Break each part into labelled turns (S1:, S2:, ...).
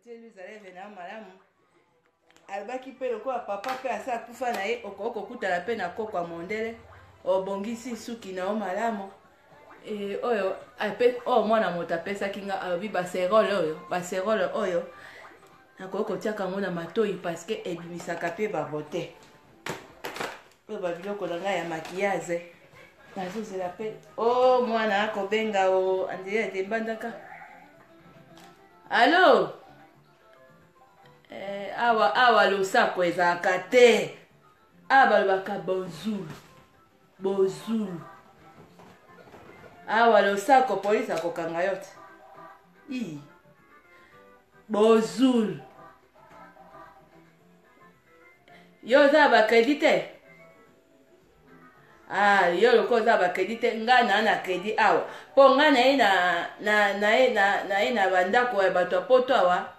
S1: Otie luzaleve na yo malamu. Alobaki mpe lokola papa mpe asi akufa na ye, okoki kokutana mpe na koko ya mondele, obongisi suki na yo malamu. E, oyo ape, oyo mwana moto apesaki nga, alobi baserole oyo, baserole oyo nakoki kotiaka yango na matoi parce que ebimisaka mpe babote. Oyo babiloko na ngai ya maquillage nazozela mpe o oh, mwana akobenga o andrea ete mbandaka alo eh, awa awa losako ezalaka te awa balobaka bonjour bonjour awa losako polisi akokanga yo te i bonjour yo oza na bacredit te ah yo lokola oza na bacredit te ngai naa na credit awa mpo ngai naye na, na, naye na, naye na bandako ya bato ya poto awa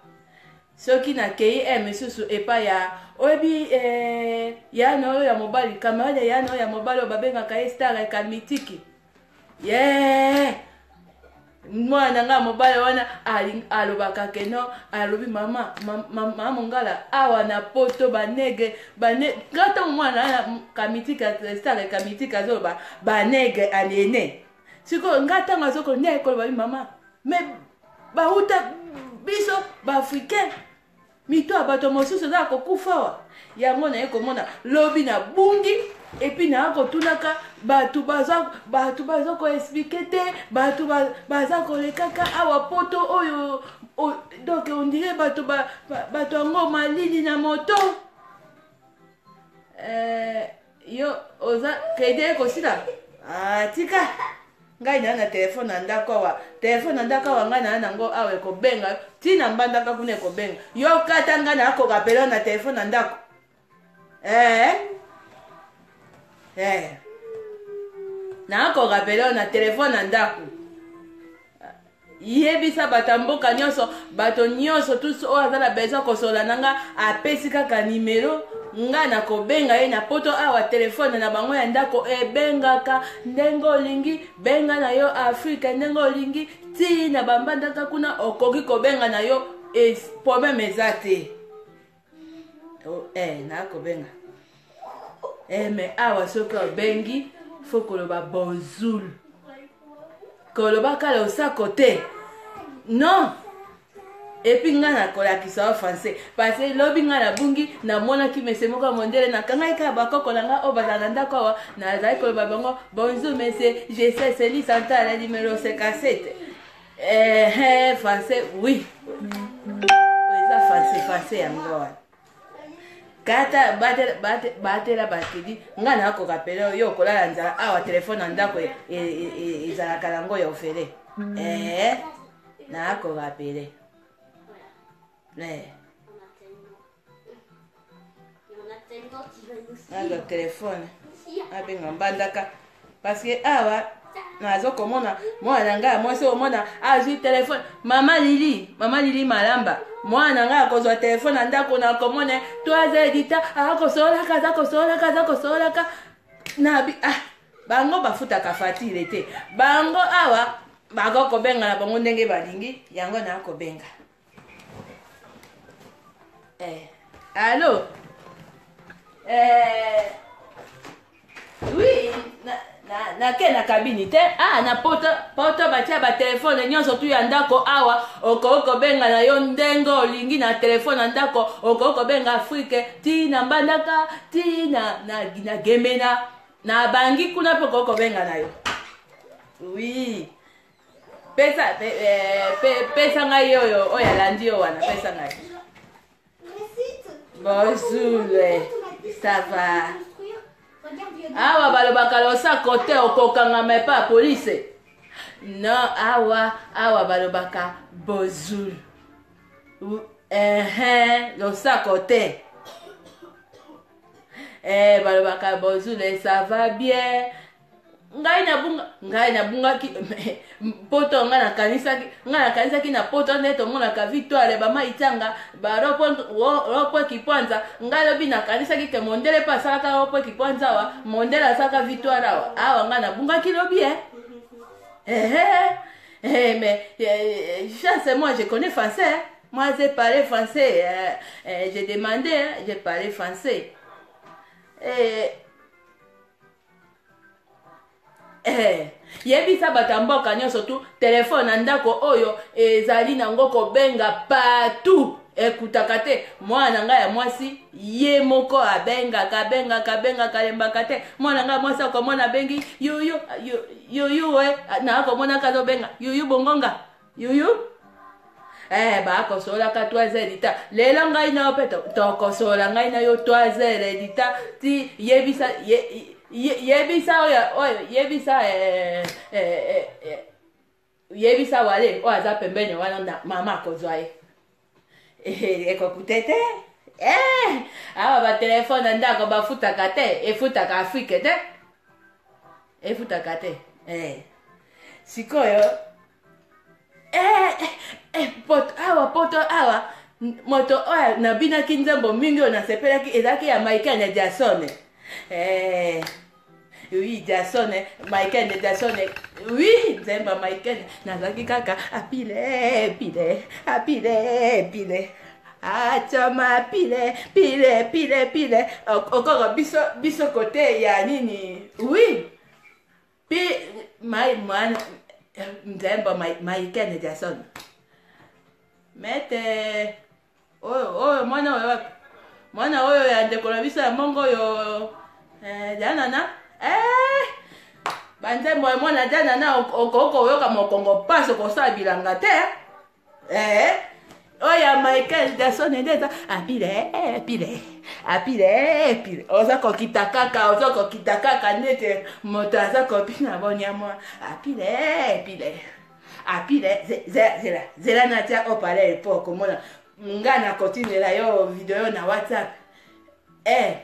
S1: soki nakei e misusu epai ya oyebi eh, yana oyo ya mobali camarade yana oyo ya mobali oyo babengaka ye star ekamitiki ye mwana na ngai mobali wana alobaka keno alobi mama mama mongala awa na poto banegre bane nga ntango mwana na kamitika star kamitika azoloba banegre aliene sikoyo nga ntango azokolo nde ayekoloba bi mama me bauta biso baafricain Mito ya bato mosusu eza ya kokufa awa. Yango naye komona lobi na bungi epuis naya kotunaka bato baza bato baza koexplike te bato baza kolekaka awa poto oyo o, donc ondire bato bato yango malili na moto eh, yo oza kredi ekosila ah, tika ngai naa na telefone na ndako awa telefone na ndako awa ngai naa nango awa ekobenga ntina mbandaka kuna ekobenga yo kata ngai nakoka pelo na telefone na ndako eh? Eh. nakoka pelo na telefone na ndako Yebisa bato ya mboka nyonso, bato nyonso tous oyo aza na besoin kosolola na nga apesi kaka numero nga nakobenga ye na poto awa telefone na bango ya ndako ebengaka ndenge olingi benga na yo afrika ndenge olingi ti na bambandaka kuna okoki kobenga na yo problème eza te oh, eh, nakobenga eh, me awa soki obengi fo koloba bonjour koloba kala osako te non epuis ngai nakolakisa yo français parce lobi ngai nabungi namonaki mese moko ya mondele nakangaki kaka bakoko na ngai oyo bazala na ndako awa nazali koloba bango bonjour monsieur je sais celi santala numero 57 Eh, eh, français oui eza français français yango wana kata batela batela bakidi ngai nakoka pele yo okolala nzala awa telefone na ndako e, e, e, ezalaka yango ya ofele eh, nakoka pele eh. Nazwa telefone abenga mbandaka parce awa nazo komona mwana na ngai ya mwasi omona azwi telefone mama lili mama lili malamba mwana na ngai akozwa telefone na ndako na komona to aza edita akosololaka aza kosololaka aza kosololaka na bi ah bango bafutaka fatire te bango awa bakokobenga na bango ndenge balingi yango nakobenga Eh, allô eh, oui nake na, na, na kabini te ah, na poto poto batia batelefone nyonso tu ya ndako awa okoki kobenga na yo ndenge olingi na telefone na ndako okoki kobenga afrike ti na mbandaka ti na, na, na gemena na bangi kuna mpe okoki kobenga na yo oui pesa pe, eh, pe, pesa ngai oyo oyo alandi yo wana pesa ngai bonjour eh, ça va awa balobaka losako te okokangama epa ya polise non awa awa balobaka bonjour ehe losako te eh, balobaka bonjour eh, ça va bien ngai nabunga ngai nabungaki poto ngai nakanisaki ngai nakanisaki na poto nde tomonaka victoire bamaitanga baropwe kipwanza ngai lobi nakanisaki ke mondele mpe asalaka ropwe kipwanza awa mondele asalaka victoire awa awa ngai nabungaki lobi e eh, eh, mais eh, chance moi je connais français. Moi, j'ai parlé français. J'ai demandé, hein, j'ai parlé français. Yebisa bato ya mboka nyonso tu telefone na ndako oyo ezali nango kobenga partout, ekutaka te. Mwana na ngai ya mwasi ye moko abengaka, abengaka, abengaka, alembaka te. Mwana ngai ya mwasi akomona abengi yuyu yuyu e na akomonaka azobenga yuyu bongonga yuyu. Bakosolaka 3 heures dita. Lelo ngai na yo mpe tokosola, ngai na yo 3 heures dita ti. Yebisa yebisa oyo oyo, yebisa yebisa wale oyo aza pembeni wana na mama akozwa ye. Ekokute te. Awa batelefone na ndako bafutaka te, efutaka Afrike te, efutaka te. Sikoyo poto awa, poto awa, moto oyo nabinaki nzembo mingi oyo nasepelaki ezalaki ya Michael Jackson. Oui, Jackson, Michael Jackson, oui, nzembo ya Michael nazalaki kaka apile pile, apile pile, atama pile pile pile pile. Okoko biso biso kote ya nini? Oui, pi mai mwana nzembo Michael Jackson mete oyo oyo mwana oyo wapi, mwana oyo ya ndeko na biso ya mbongo oyo, Janana. Banzembo ya mwana Janana, okoki koyoka mokongo mpasi, okosala bilanga te. Oyo ya Michael Jackson nde eza apile pile, apile pile, oza kokita kaka, oza kokita kaka nete moto aza kobina bonyama. Apile pile, apile. Zela, zela, natia haut-parleur mpo okomona nga na kotindela yo video na WhatsApp.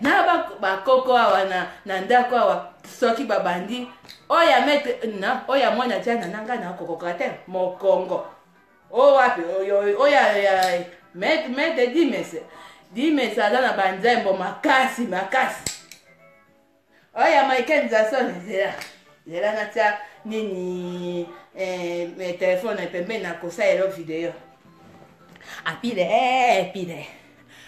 S1: Na bakoko awa na ndako awa, soki babandi oyo ya maître na oyo ya mwana Tiana na ngai nakokoka te mokongo oyo wapi, oyo ya maître Dimes. Dimes aza na banzembo makasi makasi. Oyo ya Michael Jackson, zela, zela, natia nini, telefone pembeni, na kosalela video. Apile pile,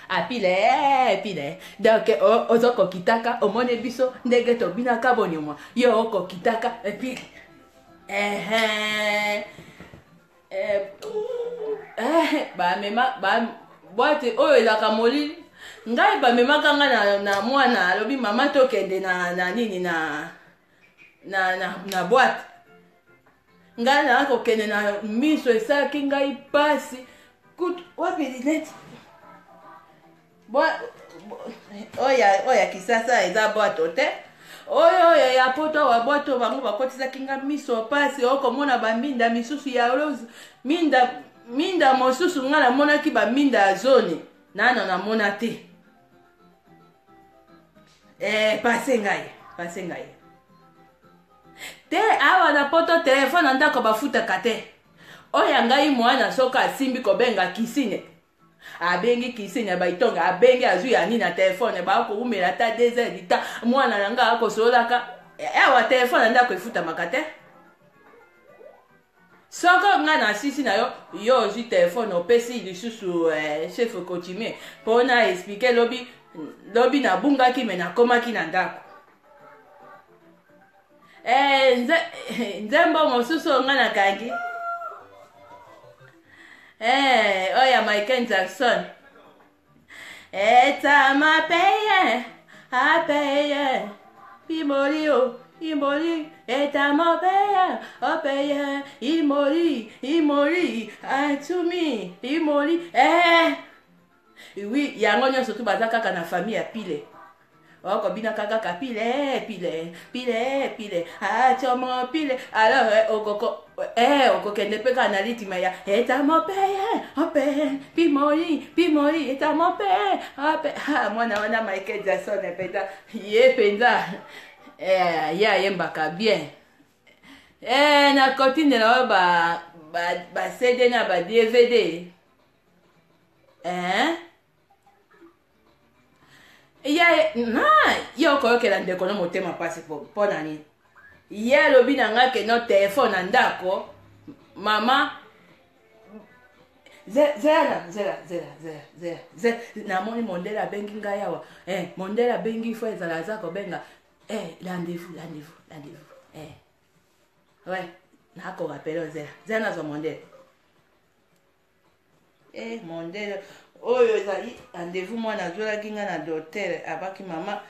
S1: apile pile. Donc oza kokitaka, omoni biso ndenge tobinaka bonyomwa, yo okokitaka epile. Bamema boîte oyo ezalaka molili. Ngai bamemaka ngai na mwana alobi: "Mama, tokende na nini, na boîte." Ngai naa kokende na miso esalaki ngai mpasi. Kutu wapi lunettes oyo ya Kisasa? Eza boîte te, oyo oyo ya Poto awa. Boîte oyo bango bakotisaki nga miso mpasi, okomona baminda misusu ya rose, minda minda mosusu. Nga namonaki baminda ya zone, nano namona te. Pase ngai, pase ngai te. Awa na Poto telefone na ndako bafutaka te. Oyo ya ngai mwana soki asimbi kobenga kisine, abengi kisine ya baitonga, abengi, azwi ya nini na telefone, bakowumela ata 2 heures dita. Mwana na ngai akosololaka. Awa telefone na ndako efutamaka te. Soko ngai na sisi na yo, yo ozwi telefone, opesi lisusu chef coutumier mpo na expliquer lobi lobi nabungaki me nakomaki na ndako. Nzembo mosusu oyo ngai nakangi, oyo ya Michael Jackson, etama peye apeye imoli o imoli, etama peye opeye imoli imoli atumi imoli. Oui, yango nyonso tu baza kaka na famille ya pile, okobinaka kaka pile pile pile pile, atiomo pile. Alors okoko okokende mpe kaka na litima ya etamo peye ope pimoli pimoli, etamo pe ope. Mwana wana Michael Jackson mpenza, ye mpenza, ye ayembaka bien. Nakotindela oyo ba CD na ba DVD. Ye na ye okoyokela ndeko no motema mpasi mpo na nini? Ye alobi na ngai ke no telefone na ndako mama. Zela, zela, zela, zela, zela, zela. Namoni mondele abengi ngai awa. Eh, mondele abengi fo ezala aza kobenga. Eh, rendez-vous, rendez-vous, rendez-vous. Eh. Ouais, nako rappeler zela. Zela nazwa mondele. Eh, mondele oyo ezali rendez-vous mwana azwelaki ngai na docteur abaki mama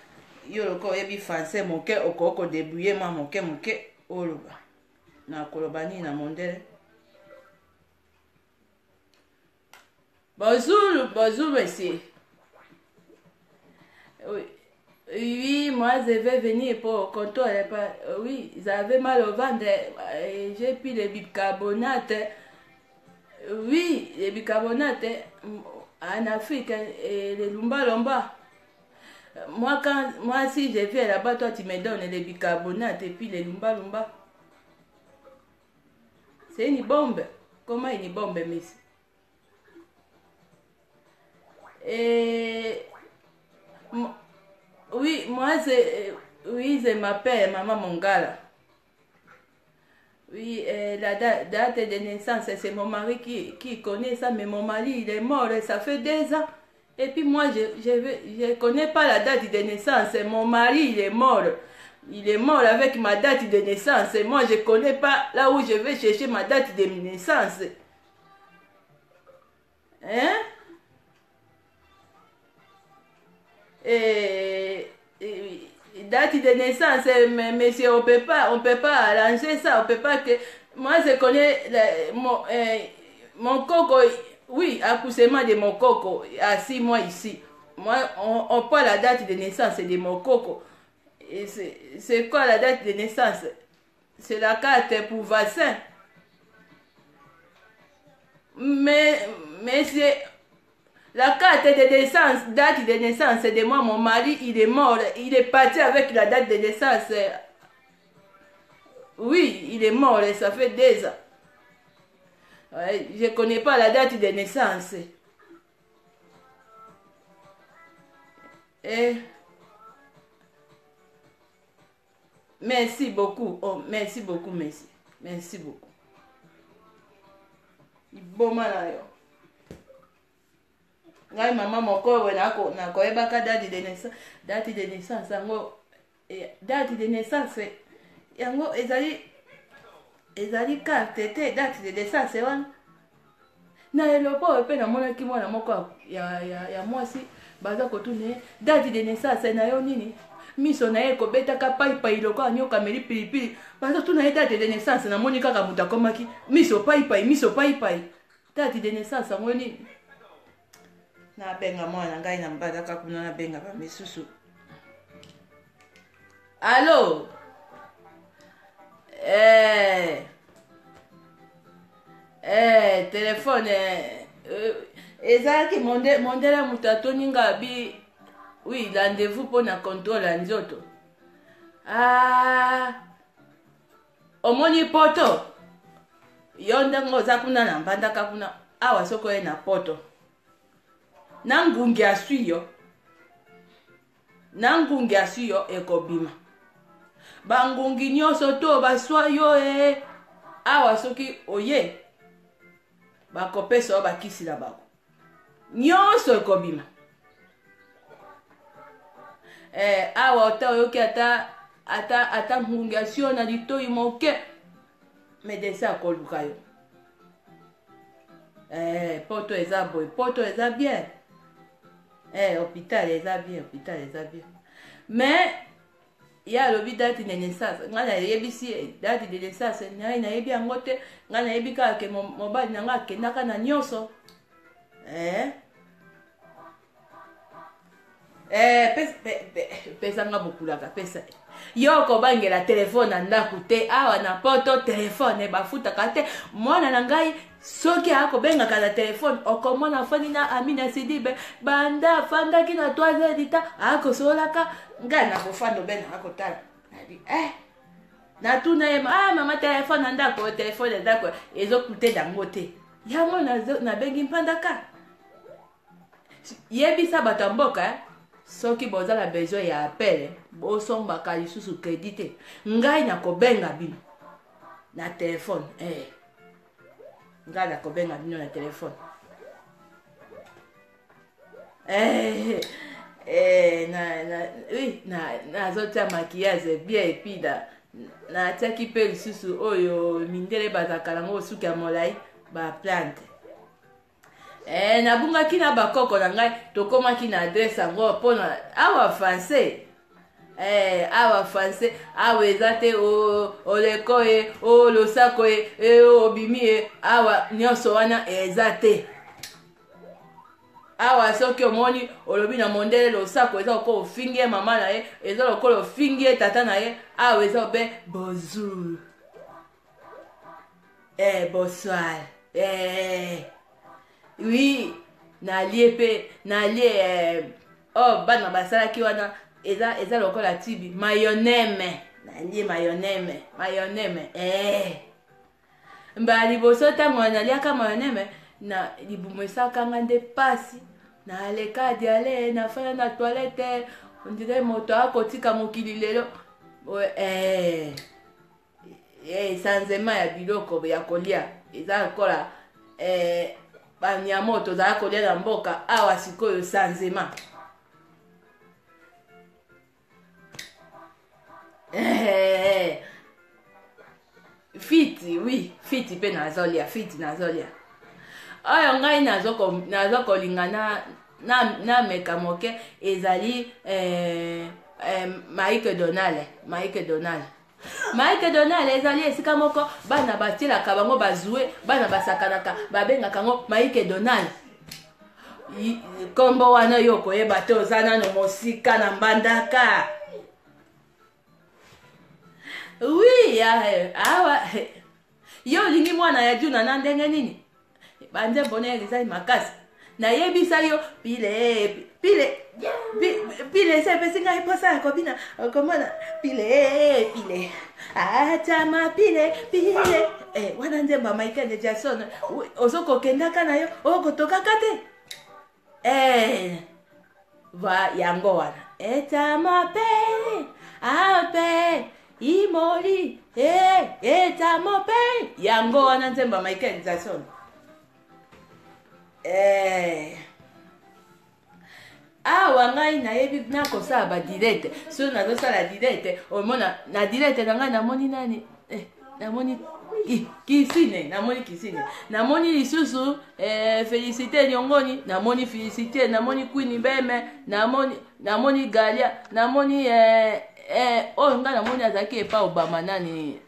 S1: yo lokola oyebi français moke okoki kodebrouille mwa moke moke oloba nakoloba nini na mondele. Bonjour, bonjour monsieur. Oui, oui, moi je vais venir pour contrôle. Oui, j'avais mal au ventre. J'ai pris le bicarbonate. Oui, le bicarbonate en Afrique, et le lumba lumba. Moi, quand, moi, si je viens là-bas, toi, tu me donnes le bicarbonate et puis le lumba lumba. C'est une bombe. Comment une bombe, monsieur? Et, oui, moi, c'est, oui, je m'appelle Maman Mongala. Oui, la date de naissance, c'est mon mari qui connaît ça, mais mon mari, il est mort, ça fait 2 ans. Et puis moi, je connais pas la date de naissance. Mon mari, il est mort. Il est mort avec ma date de naissance. Et moi, je connais pas là où je vais chercher ma date de naissance. Hein? Et date de naissance, mais monsieur, on peut pas arranger ça, on peut pas que... Moi, je connais mon coco, oui, accouchement de mon coco, à 6 mois ici. Moi, on prend la date de naissance de mon coco. Et c'est quoi la date de naissance? C'est la carte pour vaccin. Mais c'est la carte de naissance, date de naissance de moi, mon mari, il est mort. Il est parti avec la date de naissance. Oui, il est mort, ça fait 2 ans. Ouais, je ne connais pas la date de naissance. Et merci beaucoup. Oh, merci beaucoup, merci. Merci beaucoup. Iboma na yo. Ngai mama moko we nako nakoyebaka date de naissance, date de naissance yango, date de naissance yango ezali carte te, date de naissance wana. Na eloko oyo pe namonaki mwana moko ya mwasi baza kotuna ye date de naissance na yo nini, miso na ye ekobetaka paipai lokola nyoka ameli pilipili. Baza kotuna ye date de naissance, namoni kaka moto akomaki miso paipai, miso paipai. Date de naissance yango nini? Nabenga mwana ngai na mbadaka kuna, nabenga ba misusu. Allo? Telefone, ezalaki mondele moto atoni nga bi, oui, rendez-vous mpona contrôle ya nzoto. Ah, omoni poto yo ndenge oza kuna na mbandaka kuna awa, soki oye na poto na ngungi aswi yo, na ngungi aswi yo ekobima bangungi nyonso to baswa yo. Awa soki oye bakopesa yo bakisi na bango nyonso ekobima. Awa ota oyoki ata ngungi aswi yo na litoi moke, médecin akoluka yo. Poto eza boye, poto eza bien, hôpital eza bien, hôpital eza bien. Mais ye alobi date de naissance, ngai nayebisi ye date de naissance ngai nayebi yango te. Ngai nayebi kaka ke mobali na ngai akendaka na nyonso. Pesanga bokulaka, pesa yo kobangela telefone na ndako te. Awa na poto telefone bafutaka te. Mwana na ngai soki akobengaka na telefone, okomona afandi na Amina Sidibe, banda afandaki na 3 heures du temps akosololaka. Ngai nakofanda obe nakotala, nabi natuna ye: ah mama, telefone na ndako, telefone na ndako ezokute dango te. Yango nabengi mpandaka. Yebisa bato ya mboka, soki boza na besoin ya appel, bosombaka lisusu crédit te. Ngai nakobenga bino na telefone. Ngai nakobenga bino na telefone. Eh, eh, na, na, oui, na, nazotia maquillage bien epuis na natiaki mpe lisusu oyo mindele bazalaka nango suki ya molai baplante. Eh, nabungaki na bakoko na ngai, tokomaki na adresse yango mpona awa français. Eh, awa français awa eza te oleko ye o losako ye e obimi ye awa nyonso wana eza te. Awa soki omoni olobi na mondele losako, eza lokola ofingi ye mama na ye, eza lokola ofingi ye tata na ye. Awa eza obe bonjour, eh, bonsoir, eh, oui, nalie mpe nalie, eh, oh, bana basalaki wana eza lokola tibi mayoneme, nalie mayoneme, mayoneme, eh. Mbala liboso ntango naliaka mayoneme na libumu esakanga nde pasi, naleka diale, nafanda na toilette ondire moto akotika mokili lelo. Eh, eh, sanzema ya biloko ya kolia eza lokola, eh, banyama oyo tozala kolia na mboka awa sikoyo sanzema. Eh, fiti, oui, fiti mpe nazolia, fiti nazolia. Oyo ngai nazo kolinga nameka moke ezali, eh, eh, Mike Donald, Mike Donald, Mike Donald ezali esika moko bana batielaka bango bazue, bana basakanaka, babengaka yango Mike Donald. Nkombo wana yo okoyeba te, oza nano mosika na Mbandaka. Oui, awa yo olingi mwana ya Juna na ndenge nini? Banzembo na ye ezali makasi. Nayebisa yo pile pile pile esi epesi ngai mposa ya kobina. Okomona pile pile atama pile pile, eh, wana nzembo ya Michael Jackson. Ozokokendaka na yo okotokaka te, eh, va yango wana etama pe ape imoli, eh, etama pe yango wana nzembo ya Michael Jackson. Eh. Awa ngai nayebi nakosala badirect. So nazosala direct, omona na direct na ngai namoni nani, eh, namoni Kisine, namoni Kisine, namoni lisusu, eh, Félicité Nyongoni, namoni Félicité, namoni Queen Beme, namoni Galia, namoni, eh, eh, oyo ngai namoni azalaki epa Obama, nani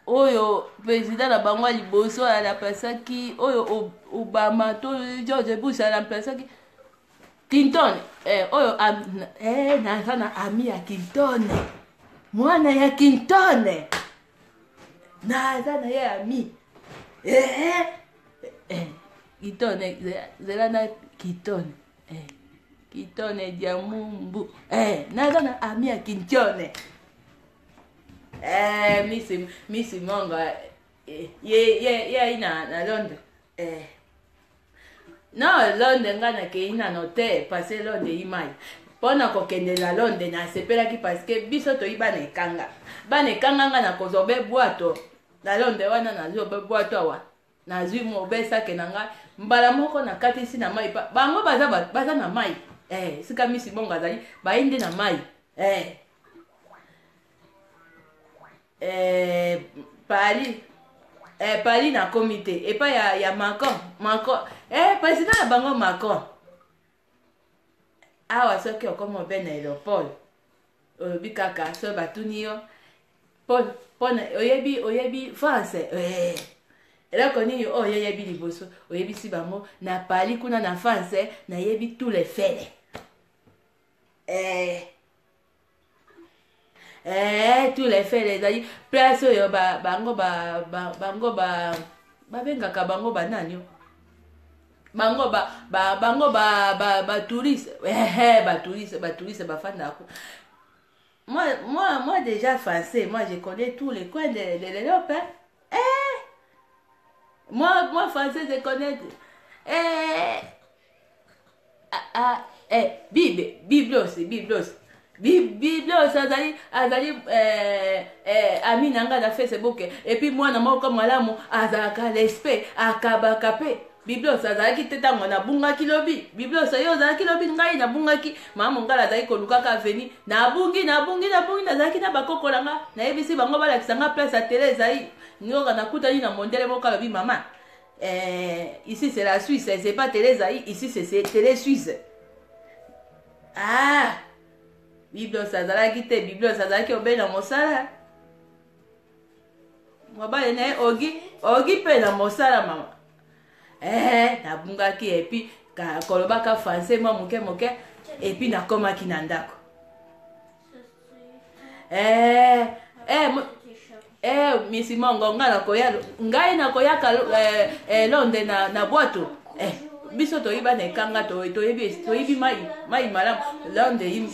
S1: oyo président na bango ya liboso alamplaçaki oyo Obama to George Bush alamplaçaki Clinton, eh, oyo eh, naza na ami ya Clinton, mwana ya Clinton, naza na ye ami, eh, eh, Clinton, zela na Clinton, eh, Clinton Diamumbu, eh, naza na ami ya Clinton, eh, Misi Mongo, eh, ye ayi na Londres, eh. No, Londres ngai nakei nano te, parce Londres eyi mai mpo na kokende na Londres. Nasepelaki parce que biso toyi bana ekanga, bana ekanga. Ngai nakozwa be bwato na Londres wana, nazwi obe bwato awa, nazwi mobesake na ngai mbala moko nakatisi na mai. Bango baza na mai, eh, esika misi bongo azali, bayi nde na mai, eh. Eh, Paris, eh, Paris nakomi te epai ya Macron, Macron, eh, président na bango Macron. Awa soki okoma obe na aéroport, olobi kaka soki batuni yo mpona oyebi France, eh, eloko nini oyo oyebi liboso, oyebisi bango na Paris kuna na France nayebi Tour Eiffel, eh. Eh, Tour Eiffel ezali place oyo ba, bango ba, ba, bango ba babengaka bango banani, bango ba, ba, bango ba, ba, ba touriste, eh, ba touriste bafandaka. Moi, moi déjà français, moi je connais tous les coins de l'Europe, hein. Eh, moi français je connais, eh, ah, ah, eh, bible biblos biblos biblos azali, eh, eh, ami na ngai na Facebook. Et puis mwana moko malamu, azalaka respect, akabaka mpe. Biblos azalaki te ntango nabungaki lobi. Biblos, yo ozalaki lobi, ngai nabungaki. Mama Mongala azalaki kolukaka aveni. Nabungi, nabungi, nabungi, nazalaki na bakoko na nga. Nayebisi bango balakisa nga place ya tele ezali. Nyoka nakutani na mondele moko alobi mama, eh, ici c'est la Suisse, c'est pas télé ezali, ici c'est télé Suisse. Ah! Biblos azalaki te, Biblos azalaki obe na mosala. Mobali na ye Ogi, Ogi mpe na mosala mama. Eh, nabungaki epuis kolobaka français mwa moke moke epuis nakomaki na ndako. Eh, eh, eh, misi mongo ngai nakoya ngai nakoyaka eh, eh, londe na, na bwato eh, biso toyiba na ekanga toyebi toyebi mai mai malamu londe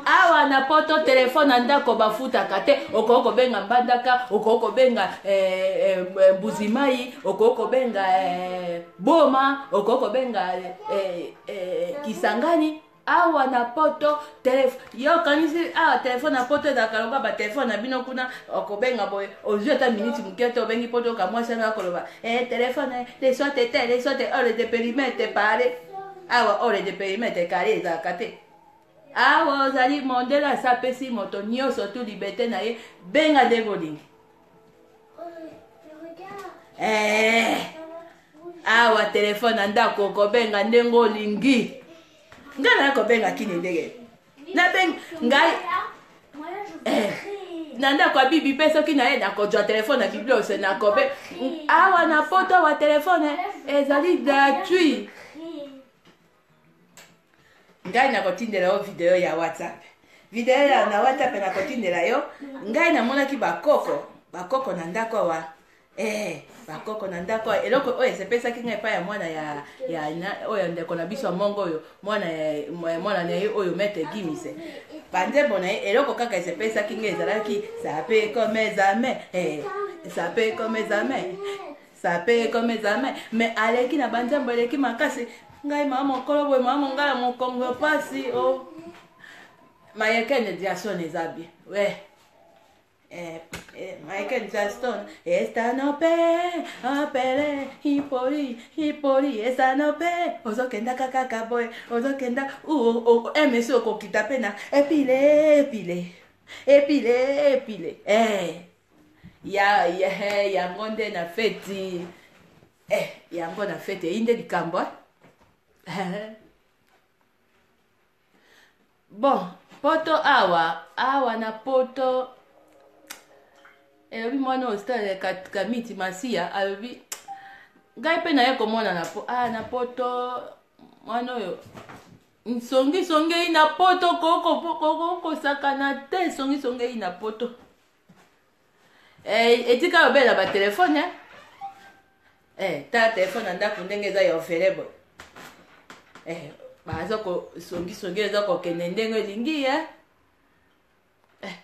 S1: awa na poto telefone na ndako bafutaka te. Okoki kobenga Mbandaka, okoki kobenga eh, eh, Mbuzimai, okoki kobenga eh, Boma, okoki kobenga eh, eh, Kisangani. Awa na poto telefone yo okanisi awa telefone na poto ezalaka lokola batelefone na bino kuna. Okobenga boye, ozwi ata miniti moke te, obengi poto oka mwasi wana akoloba eh, telefone le soit te le soit hors de périmètre pare. Awa hors de périmètre carré ezalaka te. Awa ozali mondele, asi apesi moto nyonso tu liberté na ye, benga ndenge olingi. Eh, awa telefone na ndako okobenga ndenge olingi. Ngai naya kobenga kini ndenge nabengi ngai eh, na ndako ya bibi mpe soki na ye nakozwa telefone na bibliose nakobe. Awa na poto awa telefone ezali gratuit. Ngai nakotindela yo video ya WhatsApp, video ya na WhatsApp nakotindela yo. Ngai namonaki bakoko, bakoko na ndako awa eh, bakoko na ndako awa. Eloko oyo esepesaki ngai epai ya mwana ya, ya na, oyo ndeko na biso ya mongo oyo mwana ya, mwana na ye oyo Maître Gimise, banzembo na ye, eloko kaka esepesaki ngai ezalaki sape comme jamais eh, sape comme jamais, sape comme jamais. Mais aleki na banzembo eleki makasi. Ngai mama mokolo boye, mama mongala mokongo pasi o oh. Michael Jackson eza bien we eh, eh, Michael Jackson esta no pe apele hipoli hipoli esta no pe ozokendaka kaka boye ozokenda msi okokita mpe na epile epile epile epile eh. Ya, ya, yango nde na feti eh, yango na feti eyi nde likambo eh. Bon, poto awa, awa na poto elobi mwana oyo star Kamiti Masiya alobi ngai mpe naye komona na, po, ah, na poto mwana oyo nsongisongi eyi na poto kokosakana te, songisongi eyi na poto eh, etika obela batelefone eh? Eh, tala telefone na ndako ndenge eza ya ofele boye eh, baza kosongisongi eza kokende ndenge elingi eh? Eh.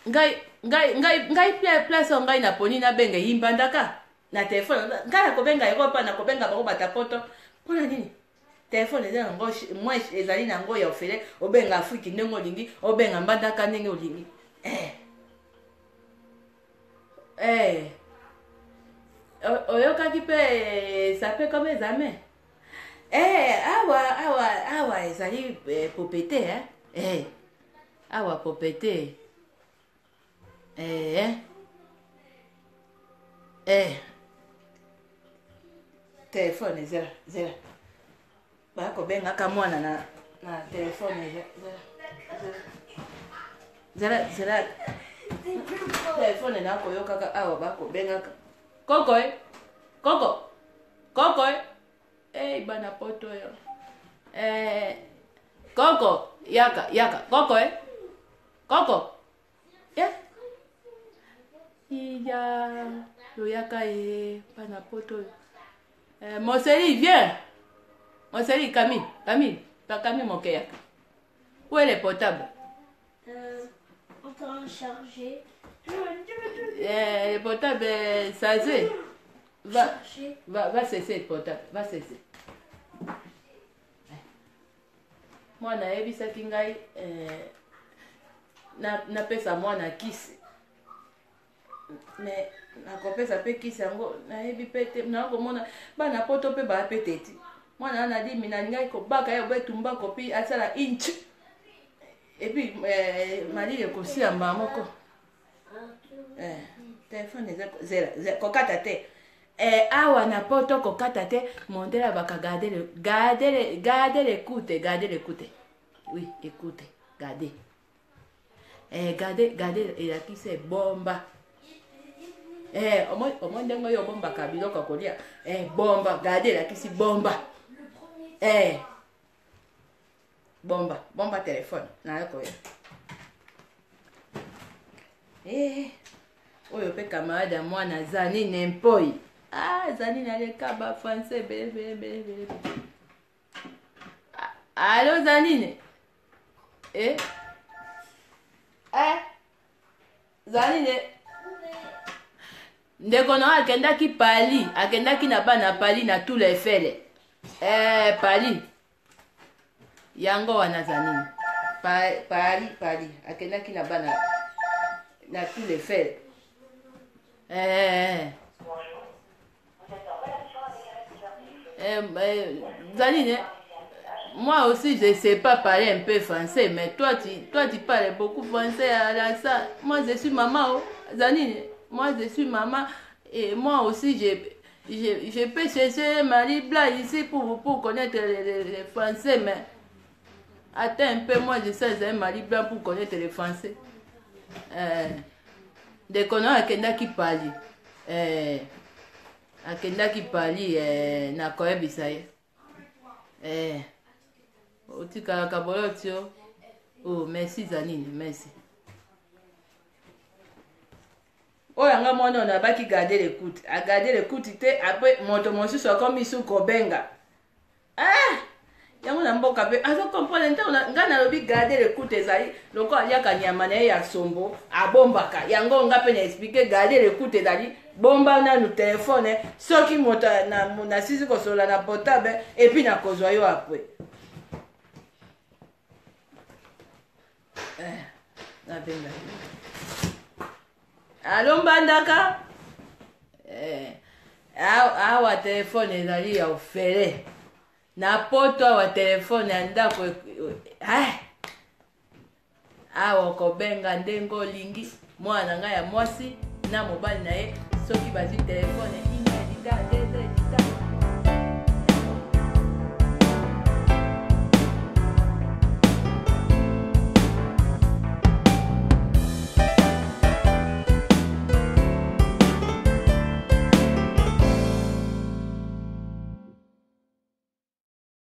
S1: Ngai ngai ngai ngai place oyo ngai naponi nabenga eyimbandaka na telefone. Ngai nakobenga Europa, nakobenga bango batapoto mpona nini? Telefone eza nango moins, ezali nango ya ofele. Obenga Afrike ndenge olingi, obenga Mbandaka ndenge olingi eh. Eh. Oyokaki mpe sape comme examen eh, awa awa awa ezali eh, popete eh? Eh. Awa popete eh. Eh. Telefone zela zela, bakobengaka mwana na, na telefone. Zela zela, telefone nakoyokaka awa bakobengaka koko e koko koko e ei bana poto oyo eh, koko yaka yaka koko e koko eh. Iya loyaka e bana poto oyo eh, Moseli, viens Moseli, Camille, Camille, pa Camille moke yaka. Où est le portable?
S2: En train de charger.
S1: Eh, le portable, ça se va, va, va cesser le portable, va cesser. Mwana ayebisaki ngai eh, napesa mwana kisi. Mais nakopesa mpe kisi yango, nayebi mpe te. Nakomona bana poto mpe baya mpe teti. Mwana wana alimi, nalingaki kobaka ye obe tumbako mpi asala inch et puis malili ekosila mbala moko. Telefone eza, zela, zela, kokata te. Awa na poto kokata te. Mondele abaka garde le, garde le, garde l'écoute, garde l'écoute, oui, écoute, garde. Garde, garde elakisi ebomba. Omoi ndenge oyo obombaka biloko ya kolia. Bomba, garde elakisi bomba. Bomba, bomba telefone nayo koya. Oyo mpe camarade ya mwana Zanine Mpoi. Ah, Zanine aleka bafrançais ebele ebele ebele ebele. Allo Zanine. Zanine, ndeko na oyo akendaki Pali, akendaki na bana Pali na Tour Eiffel. Pali yango wana Zanine. Pali, Pali akendaki na bana na Tour Eiffel. Zanine, moi aussi je sais pas parler un peu français, mais toi tu parles beaucoup français à ça. Moi je suis maman, oh. Zanine, moi je suis maman et moi aussi je peux chercher Marie Blanc ici pour connaître les français, mais attends un peu, moi je sais un Marie Blanc pour connaître les français. Ndeko na akendaki Pali. Akendaki Pali, nakoyebisa ye. Otikalaka boloti yo. Oh, merci Zanine, merci. Oyo anga mwana oyo nabaki garde l'écoute, agarde l'écoute te. Après moto mosusu akomi su kobenga. Ah! Yango na mboka mpe azocomprendre ntango ngai nalobi garde l'écoute ezali lokola aliaka nyama na ye ya sombo, abombaka yango. Nga mpe na expliquer, garde l'écoute ezali bomba nanu telefone, soki moto nasisi kosolola na portable et puis nakozwa yo après. Nabenga. Allo Mbandaka. Awa telefone ezali ya ofele na poto. Awa telefone ya ndako, awa okobenga ndenge olingi. Mwana na ngai ya mwasi na mobali na ye, soki bazwi telefone, 1h du temps, 2h.